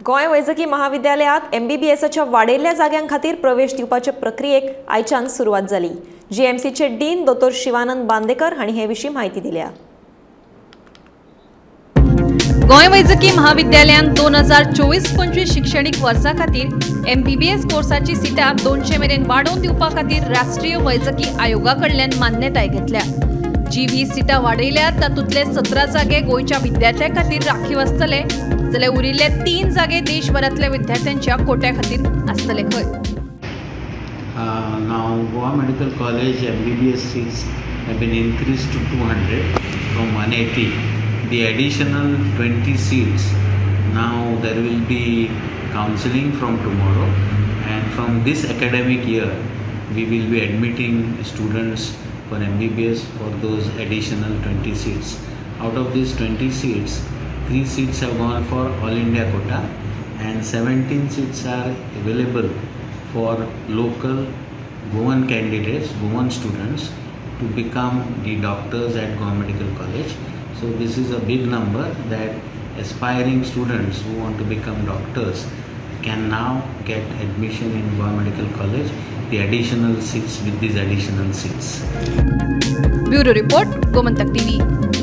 गोंय वैजकी महाविद्यालयात एमबीबीएसाच्या वाडयल्ल्या जाग्यां खातीर प्रवेश दिवपाचे प्रक्रियेक आयच्यान सुरवात जाली. जीएमसीचे डीन दोतोर शिवानंद बांदेकर हांणी हे विशीं म्हायती दिल्या. गोंय वैजकी महाविद्यालयान 2024-25 शिक्षणीक वर्सा खातीर एमबीबीएस कोर्साची सिटां 200 मेरेन वाडोवन दिवपा खातीर राष्ट्रीय वैजकी आयोगा कडल्यान मान्यताय घेतल्या. जी 20 सिटां वाडयल्यात तातूंतले 17 जागे गोंयच्या विद्यार्थ्यां खातीर राखीव आसतले, जाल्यार उरिल्ले 3 जागे देशभरांतल्या विद्यार्थ्यांच्या कोट्या खातीर आसतले खंय. Now Goa Medical College MBBS seats have been increased to 200 from 180. The additional 20 seats, now there will be counseling from tomorrow, and from this academic year we will be admitting students for MBBS for those additional 20 seats. Out of these 20 seats, 3 seats have gone for All India quota and 17 seats are available for local Goan candidates, Goan students to become the doctors at Goa Medical College. So this is a big number that aspiring students who want to become doctors can now get admission in Goa Medical College, the additional seats with these additional seats. Bureau Report, Gomantak TV.